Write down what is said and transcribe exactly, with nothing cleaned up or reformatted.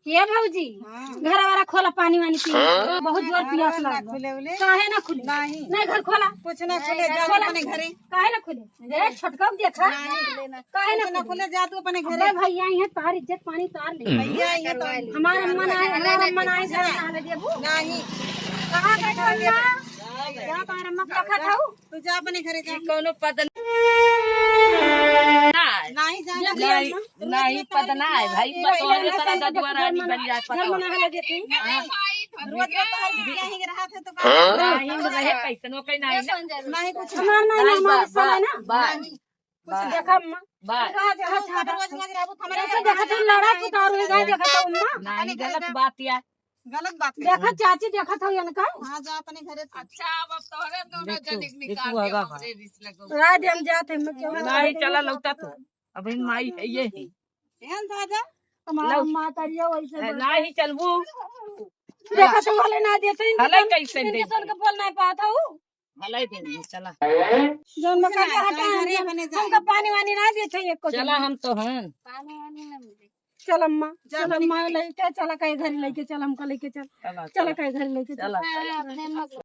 ये भौजी, हाँ। घर वाला खोला, पानी वानी पी। हाँ? बहुत जोर प्यास ना लागल। खुले उले? काहे ना खुले? नहीं। नहीं, घर खोला। कुछ ना खुले, जा खोला। अपने घरे। काहे ना खुले? ए, छोटका को देखा। नहीं। काहे ना कुछ ना खुले? खुले, जा तू अपने घरे। अबे भैया, यहाँ तार इज्जत पानी उतार ले। भैया, यहाँ तो हमारा मन आए, हमारा मन आए, घर नहाने देबू। नहीं। कहाँ गए तो अम्मा? जा तार अम्मा को देखा था। तू जा अपने घरे जा। ई कौनो पद ना है। नहीं जाना। नहीं, नहीं, पद ना है भाई। बतौले साला ददुआ रानी बन जाए, पतोह। नहीं, रोज रोज तो हर दिन यहीं रहा थे तो का? नहीं, रहे कैसन, वो कहीं नहीं ना। नहीं, कुछ हमार नहीं, नहीं, हमार बा, साला ना। बा। कुछ देखा अम्मा? बा। रोज रोज रहबू, हमारे ऐसे देखा तू लड़ा तू दारू में गए, देखा था अम्मा? नहीं, गलत बात या। गलत बात है। देखा चाची, देखा था इनका? हाँ, जा अपने घरे। अच्छा, अब, अब तोहरे दोनों देखो, जनिक देखो, निकाल के आगा हमरे बा। बीच लगो। रात हम जाते हैं, मैं क्यों? नहीं, चला लौटा तो। अबहिन माई है ये ही। एहन था जा। हमारा लौ। माँ करिया वैसे ए, बोलता। नहीं चलबू। देखा तो वाले ना देते हैं, हले इनके कैसे इनके दे? सन के बोल नहीं पाता हूँ। भलाई दिन में चला। जौन में काका हटा है, हमका पानी वानी ना दे चाहिए कुछ। चला हम तो हैं। पानी वानी ना मिले। चल अम्मा, जा चल अम्मा, लेके चला, कहीं घर लेके चल, हमका लेके चल। चला, चला, चला। कहीं घर लेके चल। चला। हाँ, अपने अम्मा को